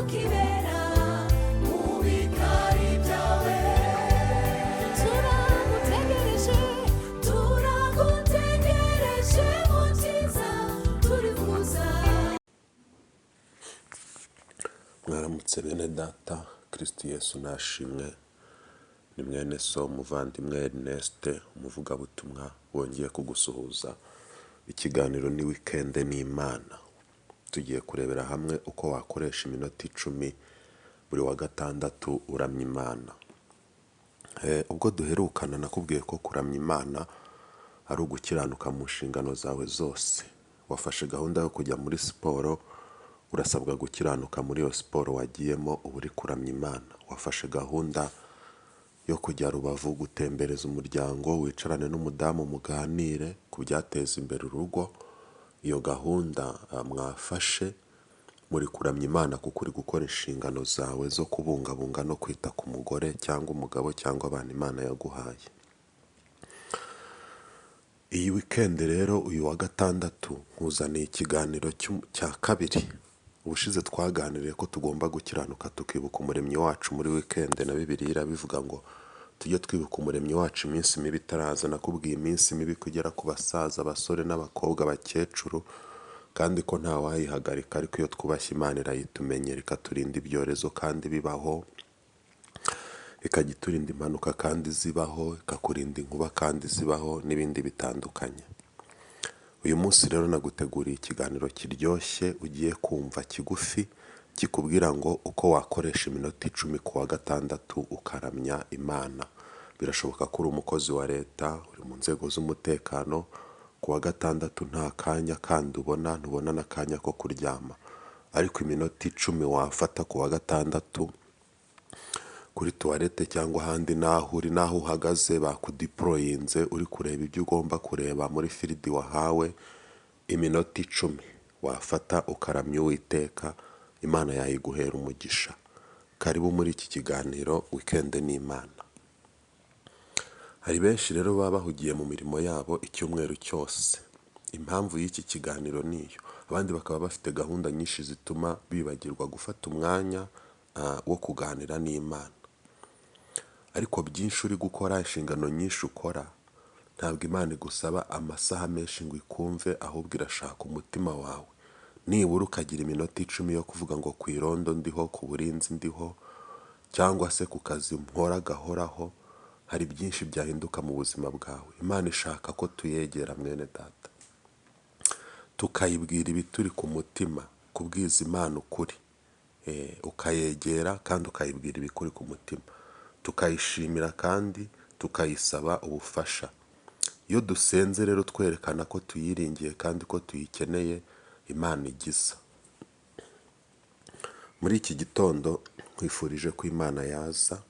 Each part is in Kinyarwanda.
Ukibera mu bikari byawe. Turagutegereje, turagutegereje, Mukiza, turifuza. Mwaramutse bene data, Kristo Yesu nashimwe. Ni mwene so umuvandimwe Ernest, umuvugabutumwa wongeye kugusuhuza. Ikiganiro ni Wikendi n'Imana. Tugiye kurebera hamwe uko wakoresha iminota 10 buri wa gatandatu uramya Imana. Ubwo duherukana nakubwiye ko kuramya Imana ari ugukiranuka mu nshingano zawe zose. Wafashe gahunda yo kujya muri siporo, urasabwa gukiranuka muri iyo siporo wagiyemo, uba uri kuramya Imana. Wafashe gahunda yo kujya Rubavu gutembereza umuryango, wicarane n'umudamu muganire ku byateza imbere urugo, iyo gahunda mwafashe muri kuramya Imana, kuko uri gukora inshingano zawe zo kubungabunga no kwita ku mugore cyangwa umugabo cyangwa abana Imana yaguhaye. Iyi wikendi rero, uyu wa gatandatu, nkuzaniye ikiganiro cya kabiri. Ubushize twaganiriye ko tugomba gukiranuka tukibuka Umuremyi wacu muri wikendi, na Bibiliya irabivuga ngo tujye twibuka Umuremyi wacu iminsi mibi itaraza. Nakubwiye iminsi mibi kugera ku basaza, abasore n'abakobwa, abakecuru, kandi ko nta wayihagarika, ariko iyo twubashye Imana irayitumenyera, ikaturinda ibyorezo kandi bibaho, ikajya iturinda impanuka kandi zibaho, ikakurinda inkuba kandi zibaho, n'ibindi bitandukanye. Uyu munsi rero naguteguriye ikiganiro kiryoshye ugiye kumva kigufi, kikubwira ngo uko wakoresha iminota 10 ku wa gatandatu ukaramya Imana. Birashoboka ko uri umukozi wa leta, uri mu nzego z'umutekano, ku wa gatandatu nta kanya kandi ubona, ntubona n'akanya ko kuryama. Ariko iminota 10 wafata ku wa gatandatu kuri tuwarete cyangwa ahandi n'aho uri n'aho uhagaze bakudeployinze, uri kureba ibyo ugomba kureba muri field wahawe, iminota 10 wafata ukaramya Uwiteka, Imana yayiguhera umugisha. Karibu muri iki kiganiro Wikendi n'Imana. Hari benshi rero baba bahugiye mu mirimo yabo icyumweru cyose. Impamvu y'iki kiganiro ni iyo. Abandi bakaba bafite gahunda nyinshi zituma bibagirwa gufata umwanya wo kuganira n'Imana. Ariko byinshi uri gukora, inshingano nyinshi ukora, ntabwo Imana igusaba amasaha menshi ngo ikumve, ahubwo irashaka umutima wawe. Nibura ukagira iminota 10 yo kuvuga ngo ku irondo ndiho, ku burinzi ndiho, cyangwa se ku kazi nkora gahoraho, hari byinshi byahinduka mu buzima bwawe. Imana ishaka ko tuyegera, mwene data, tukayibwira ibituri ku mutima, kubwiza Imana ukuri. Ukayegera kandi ukayibwira ibikuri ku mutima, tukayishimira kandi tukayisaba ubufasha. Iyo dusenze rero twerekana ko tuyiringiye kandi ko tuyikeneye, Imana igiza. Muri iki gitondo nkwifurije ko Imana yaza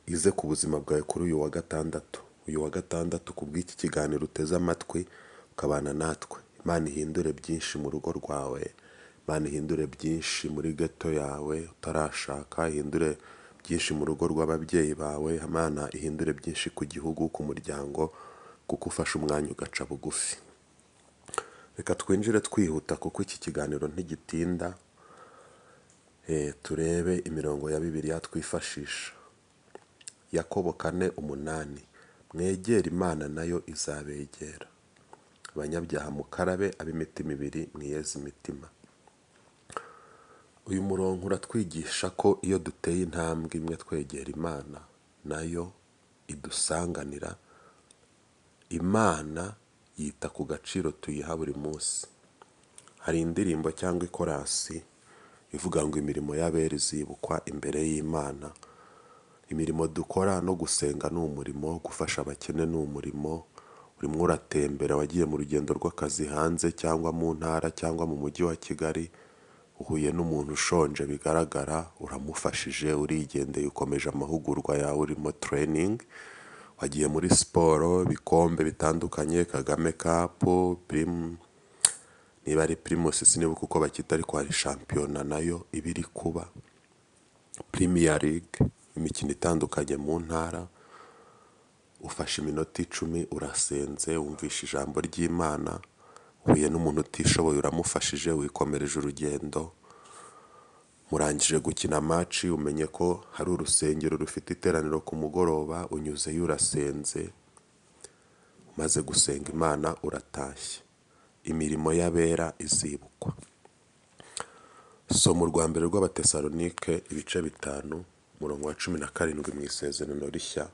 ize ku buzima bwawe kuri uyu wa gatandatu. Uyu wa gatandatu, ku bw'iki kiganiro uteze amatwi ukabana natwe, Imana ihindure byinshi mu rugo rwawe, Imana ihindure byinshi muri geto yawe utarashaka, ihindure byinshi mu rugo rw'ababyeyi bawe, Imana ihindure byinshi ku gihugu, ku muryango, kuko ufashe umwanya ugaca bugufi. Reka twinjire twihuta kuko iki kiganiro ntigitinda, turebe imirongo ya Bibiliya twifashisha. Yakobo 4:8: "Mwegere Imana nayo izabegera. Abanyabyaha mukarabe, ab'imitima ibiri mwiyeze imitima." Uyu murongo uratwigisha ko iyo duteye intambwe imwe twegera Imana, nayo idusanganira. Imana yita ku gaciro tuyiha buri munsi. Hari indirimbo cyangwa ikorasi ivuga ngo imirimo y'abera izibukwa imbere y'Imana. Imirimo dukora, no gusenga ni umurimo, gufasha abakene ni umurimo. Urimo uratembera, wagiye mu rugendo rw'akazi hanze cyangwa mu ntara cyangwa mu mujyi wa Kigali, uhuye n'umuntu ushonje bigaragara, uramufashije, urigendeye, ukomeje amahugurwa yawe urimo training, wagiye muri siporo, ibikombe bitandukanye, Kagame Cup, niba ari Primus sinibuka uko bakita, ariko hari shampiyona nayo iba iri kuba, Premier League, imikino itandukanye mu ntara, ufashe iminota 10 urasenze, wumvishe ijambo ry'Imana, uhuye n'umuntu utishoboye uramufashije, wikomereje urugendo. Murangije gukina match, umenye ko hari urusengero rufite iteraniro ku mugoroba, unyuzeyo urasenze, umaze gusenga Imana uratashye. Imirimo y'abera izibukwa. Soma urwa mbere rw'Abatesalonike ibice 5, umurongo wa 17 mu Isezerano Rishya,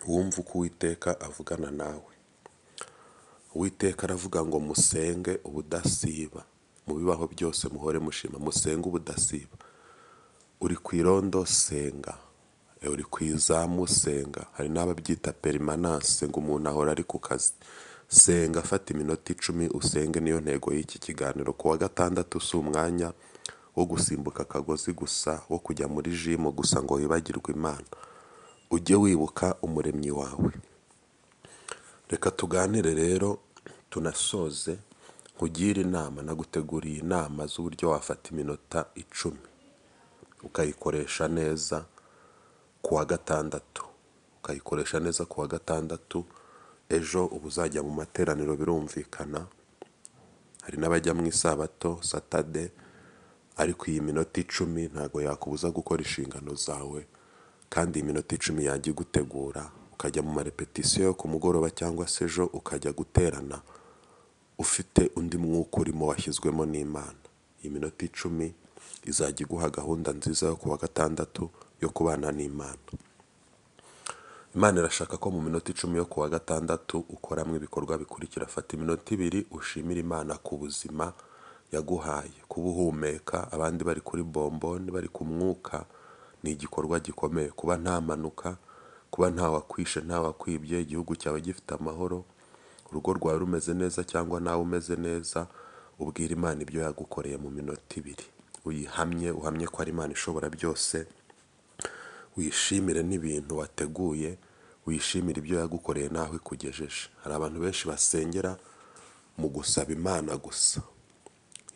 wumve uko Uwiteka avugana nawe. Uwiteka aravuga ngo musenge ubudasiba, mu bibaho byose muhore mushima, musenge ubudasiba. Uri ku irondo senga, uri ku izamu senga, hari n'ababyita perimananse ngo umuntu ahora ari ku kazi. Senga, fata iminota 10 usenge, niyo ntego y'iki kiganiro. Ku wa gatandatu si umwanya wo gusimbuka akagozi gusa, wo kujya muri jimu gusa ngo wibagirwe Imana. Ujye wibuka umuremyi wawe. Reka tuganire rero tunasoze, nkugire inama, naguteguriye inama z'uburyo wafata iminota 10 ukayikoresha neza ku wa gatandatu, ukayikoresha neza ku wa gatandatu. Ejo uba uzajya mu materaniro birumvikana, hari n'abajya mu isabato satade, ariko iyi minota 10 ntabwo yakubuza gukora inshingano zawe, kandi iyi minota 10 yajya igutegura ukajya mu marepetisiyo yo ku mugoroba cyangwa se ejo ukajya guterana ufite undi mwuka urimo washyizwemo n'Imana. Iyi minota 10 izajya iguha gahunda nziza yo ku wa gatandatu yo kubana n'Imana. Imana irashaka ko mu minota 10 yo ku wa gatandatu ukoramo ibikorwa bikurikira. Fata iminota 2 ushimire Imana ku buzima yaguhaye, kuba uhumeka abandi bari kuri bomboni bari ku mwuka ni igikorwa gikomeye. Kuba nta mpanuka, kuba nta wakwishe nta wakwibye, igihugu cyawe gifite amahoro, urugo rwawe rumeze neza cyangwa nawe umeze neza, ubwire Imana ibyo yagukoreye mu minota 2, uyihamye, uhamye ko ari Imana ishobora byose, wishimire n'ibintu wateguye, wishimire ibyo yagukoreye n'aho ikugejeje. Hari abantu benshi basengera mu gusaba Imana gusa.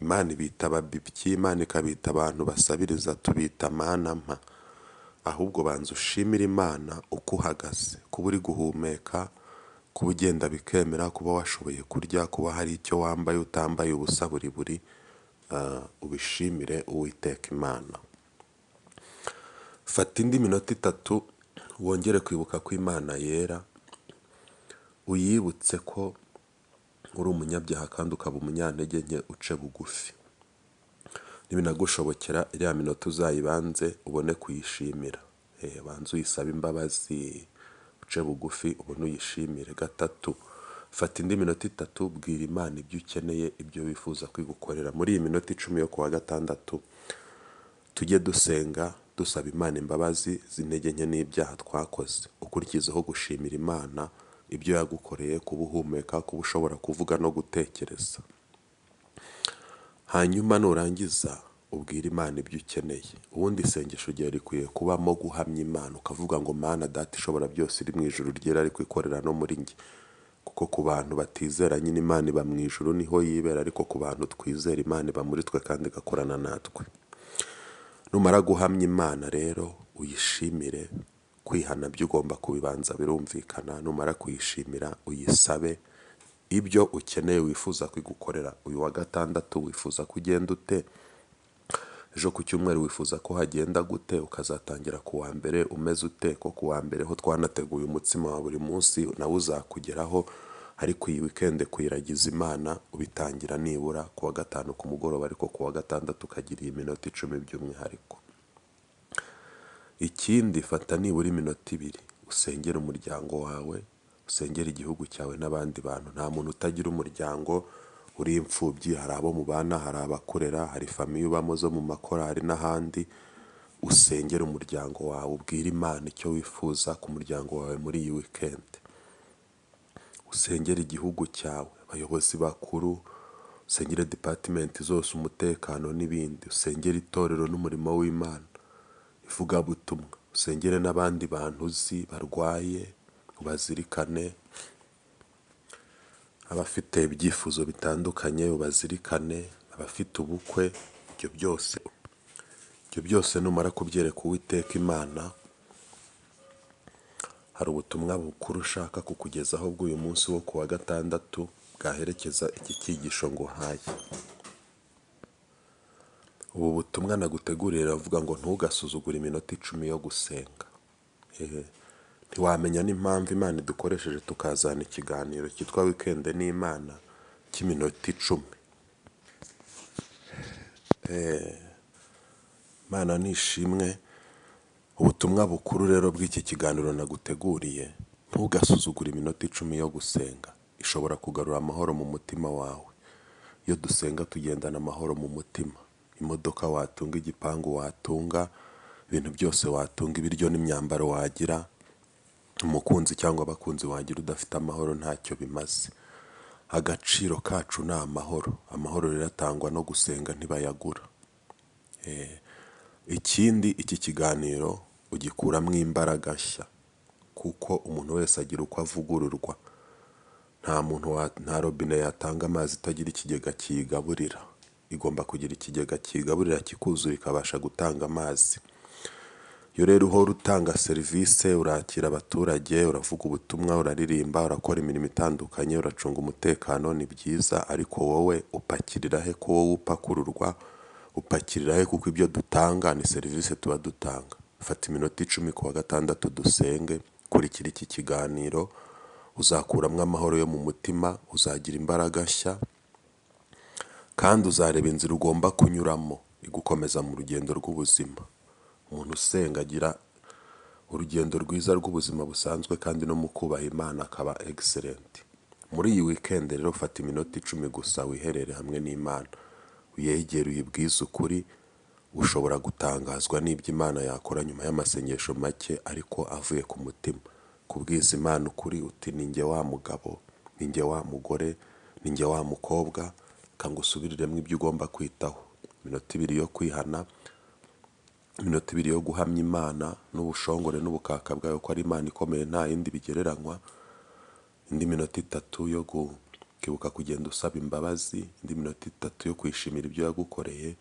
Imana ibita ababibyi, Imana ikabita abantu basabiriza, tubita mana mpa. Ahubwo banza ushimire Imana uko uhagaze, kuba uri guhumeka, kuba ugenda bikemera, kuba washoboye kurya, kuba hari icyo wambaye utambaye ubusa buri buri, ubishimire Uwiteka Imana. Fata indi minota 3 wongere kwibuka ko Imana yera, uyibutse ko uri umunyabyaha kandi ukaba umunyantege nke, uce bugufi. Nibinagushobokera iriya minota uzayibanze ubone kuyishimira. Banza uyisabe imbabazi, uce bugufi ubone uyishimire. 3, fata indi minota 3 bwira Imana ibyo ukeneye, ibyo wifuza kwigukorera. Muri iyi minota 10 yo ku wa gatandatu tujye dusenga dusaba Imana imbabazi z'intege nke n'ibyaha twakoze, ukurikizeho gushimira Imana ibyo yagukoreye, kuba uhumeka, kuba ushobora kuvuga no gutekereza. Hanyuma nurangiza ubwire Imana ibyo ukeneye. Ubundi isengesho ryawe rikwiye kubamo guhamya Imana, ukavuga ngo Mana Data ishobora byose iri mu ijuru ryera ariko ikorera no muri njye. Kuko ku bantu batizera nyine Imana iba mu ijuru niho yibera, ariko ku bantu twizera Imana iba muri twe kandi igakorana natwe. Numara guhamya Imana rero uyishimire, kwihana byo ugomba kubibanza birumvikana, numara kuyishimira uyisabe ibyo ukeneye wifuza kwigukorera. Uyu wa gatandatu wifuza ko ugenda ute? Ejo ku cyumweru wifuza ko hagenda gute? Ukazatangira ku wa mbere umeze ute? Ko ku wa mbere ho twanateguye umutsima wa buri munsi nawe uzakugeraho, ariko iyi wikendi kuyiragiza Imana ubitangira nibura ku wa gatanu ku mugoroba, ariko ku wa gatandatu ukagira iyi minota 10 by'umwihariko. Ikindi, fata nibura iminota 2 usengere umuryango wawe, usengere igihugu cyawe n'abandi bantu. Nta muntu utagira umuryango, uri imfubyi, hari abo mubana, hari abakurera, hari famiye ubamo zo mu makorari n'ahandi. Usengere umuryango wawe, ubwire Imana icyo wifuza ku muryango wawe muri iyi wikendi. Usengere igihugu cyawe, abayobozi bakuru, usengere depatimenti zose, umutekano n'ibindi, usengere itorero n'umurimo w'Imana, ivugabutumwa, usengere n'abandi bantu uzi barwaye, ubazirikane, abafite ibyifuzo bitandukanye ubazirikane, abafite ubukwe, ibyo byose numara kubyereka Uwiteka Imana, hari ubutumwa bukuru ushaka kukugezaho bw'uyu munsi wo ku wa gatandatu bwaherekeza iki cyigisho nguhaye. Ubu butumwa naguteguriye buravuga ngo ntugasuzugure iminota 10 yo gusenga. Ntiwamenya n'impamvu Imana idukoresheje tukazana ikiganiro cyitwa wikendi n'Imana cy'iminota 10. Imana nishimwe. Ubutumwa bukuru rero bw'iki kiganiro naguteguriye, ntugasuzugure iminota 10 yo gusenga, ishobora kugarura amahoro mu mutima wawe. Iyo dusenga tugendana amahoro mu mutima. Imodoka watunga, igipangu watunga, ibintu byose watunga, ibiryo n'imyambaro wagira, umukunzi cyangwa abakunzi wagira udafite amahoro ntacyo bimaze. Agaciro kacu ni amahoro. Amahoro rero atangwa no gusenga, ntibayagura. Ikindi, iki kiganiro ugikuramo imbaraga nshya, kuko umuntu wese agira uko avugururwa. Nta muntu, nta robine yatanga amazi itagira ikigega kiyigaburira. Igomba kugira ikigega kiyigaburira kikuzura ikabasha gutanga amazi. Iyo rero uhora utanga serivisi, urakira abaturage, uravuga ubutumwa, uraririmba, urakora imirimo itandukanye, uracunga umutekano, ni byiza, ariko wowe upakirira he ko wowe upakururwa? Upakirira he? Kuko ibyo dutanga ni serivisi tuba dutanga. Fata iminota 10 ku wa gatandatu dusenge, kurikira iki kiganiro, uzakuramo amahoro yo mu mutima, uzagira imbaraga nshya, kandi uzareba inzira ugomba kunyuramo igukomeza mu rugendo rw'ubuzima. Umuntu usenga agira urugendo rwiza rw'ubuzima busanzwe, kandi no mu kubaha Imana akaba excellent. Muri iyi weekend rero fata iminota 10 gusa wiherere hamwe n'Imana, uyegere, uyibwize ukuri. Ushobora gutangazwa n'ibyo Imana yakora nyuma y'amasengesho make ariko avuye ku mutima. Kubwiza Imana ukuri uti ni njye wa mugabo, ni njye wa mugore, ni njye wa mukobwa, reka ngusubiriremo ibyo ugomba kwitaho. Iminota 2 yo kwihana, iminota 2 yo guhamya Imana n'ubushongore n'ubukaka bwayo ko ari Imana ikomeye nta yindi bigereranywa, indi minota 3 yo kwibuka kugenda usaba imbabazi, indi minota 3 yo kwishimira ibyo yagukoreye,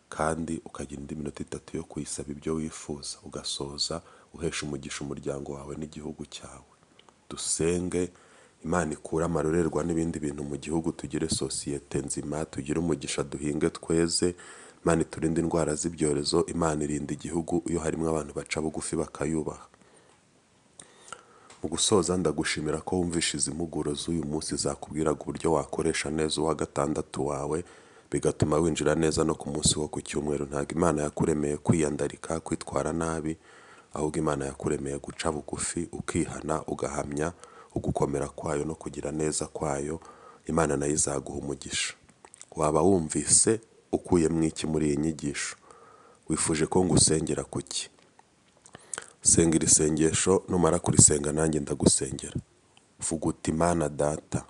kandi ukagira indi minota 3 yo kuyisaba ibyo wifuza, ugasoza uhesha umugisha umuryango wawe n'igihugu cyawe. Dusenge Imana ikure amarorerwa n'ibindi bintu mu gihugu, tugire sosiyete nzima, tugire umugisha, duhinge tweze. Imana iturinde indwara z'ibyorezo, Imana irinda igihugu iyo harimo abantu baca bugufi bakayubaha. Mu gusoza ndagushimira ko wumvishe izi mpuguro z'uyu munsi zakubwiraga uburyo wakoresha neza uwa gatandatu wawe, bigatuma winjira neza no ku munsi wo ku cyumweru. Ntabwo Imana yakuremeye kwiyandarika, kwitwara nabi, ahubwo Imana yakuremeye guca bugufi, ukihana, ugahamya ugukomera kwayo no kugira neza kwayo. Imana nayo izaguha umugisha. Waba wumvise ukuyemo iki muri iyi nyigisho? Wifuje ko ngusengera kuki? Senga iri sengesho, numara kurisenga nanjye ndagusengera. Vuga uti Mana data,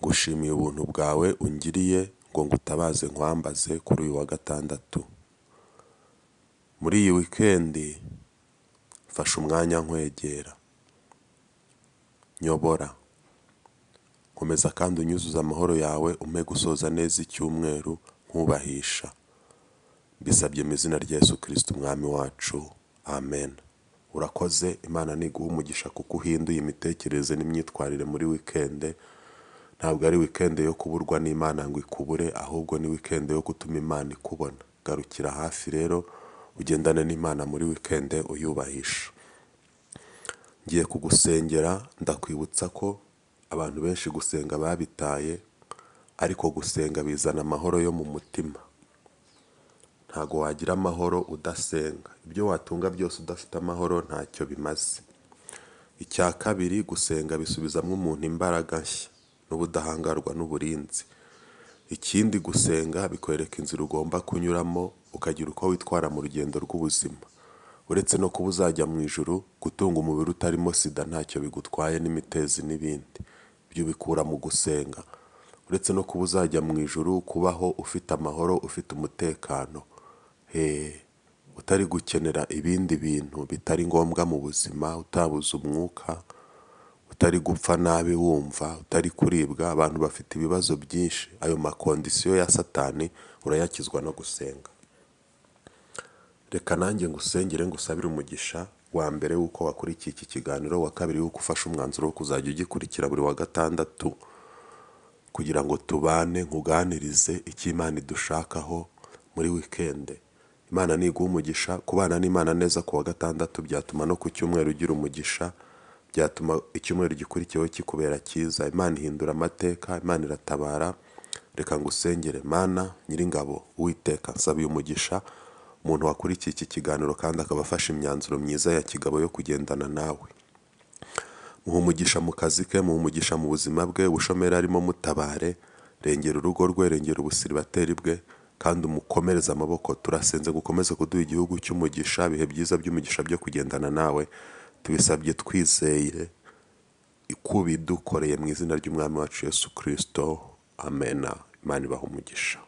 ngushimiye ubuntu bwawe ungiriye ngo ngutabaze nkwambaze kuri uyu wa gatandatu. Muri iyi wikendi mfashe umwanya nkwegera, nyobora, nkomeza kandi unyuzuze amahoro yawe, umpe gusoza neza icyumweru nkubahisha. Mbisabye mu izina rya Yesu Kristo umwami wacu, amen. Urakoze, Imana niguha umugisha kuko uhinduye imitekerereze n'imyitwarire muri wikendi. Ntabwo ari wikendi yo kuburwa n'Imana ngo ikubure, ahubwo ni wikendi yo gutuma Imana ikubona. Garukira hafi rero, ugendane n'Imana muri wikendi uyubahisha. Ngiye kugusengera, ndakwibutsa ko abantu benshi gusenga babitaye, ariko gusenga bizana amahoro yo mu mutima. Ntabwo wagira amahoro udasenga. Ibyo watunga byose udafite amahoro ntacyo bimaze. Icya kabiri, gusenga bisubizamo umuntu imbaraga nshya n'ubudahangarwa n'uburinzi. Ikindi, gusenga bikwereka inzira ugomba kunyuramo, ukagira uko witwara mu rugendo rw'ubuzima. Uretse no kuba uzajya mu ijuru, gutunga umubiri utarimo sida ntacyo bigutwaye n'imitezi n'ibindi. Ibyo ubikura mu gusenga. Uretse no kuba uzajya mu ijuru, kubaho ufite amahoro, ufite umutekano, utari gukenera ibindi bintu bitari ngombwa mu buzima, utabuze umwuka, utari gupfa nabi wumva, utari kuribwa. Abantu bafite ibibazo byinshi, ayo maconditions ya Satani urayakizwa no gusenga. Reka nanjye ngusengere, ngusabire umugisha wa mbere w'uko wakurikiye iki kiganiro, wa kabiri w'uko ufashe umwanzuro wo kuzajya ugikurikira buri wa gatandatu. kugira ngo tubane, nkuganirize icyo Imana idushakaho muri wikende. Imana niguha umugisha, kubana n'Imana neza ku wa gatandatu byatuma no ku cyumweru ugira umugisha, byatuma icyumweru gikurikiyeho kikubera cyiza. Imana ihindura amateka, Imana iratabara. Reka ngusengere. Mana Nyiringabo, Uwiteka, nsabiye umugisha umuntu wakurikiye iki kiganiro kandi akaba afashe imyanzuro myiza ya kigabo yo kugendana nawe. Muha umugisha mu kazi ke, muha umugisha mu buzima bwe, ubushomeri arimo mutabare, rengera urugo rwe, rengera ubusiribateri bwe, kandi umukomereze amaboko. Turasenze ngo ukomeze kuduha igihugu cy'umugisha, ibihe byiza by'umugisha byo kugendana nawe. Tubisabye twizeye ko ubidukoreye mu izina ry'Umwami wacu Yesu Kristo, amena. Imana ibahe umugisha.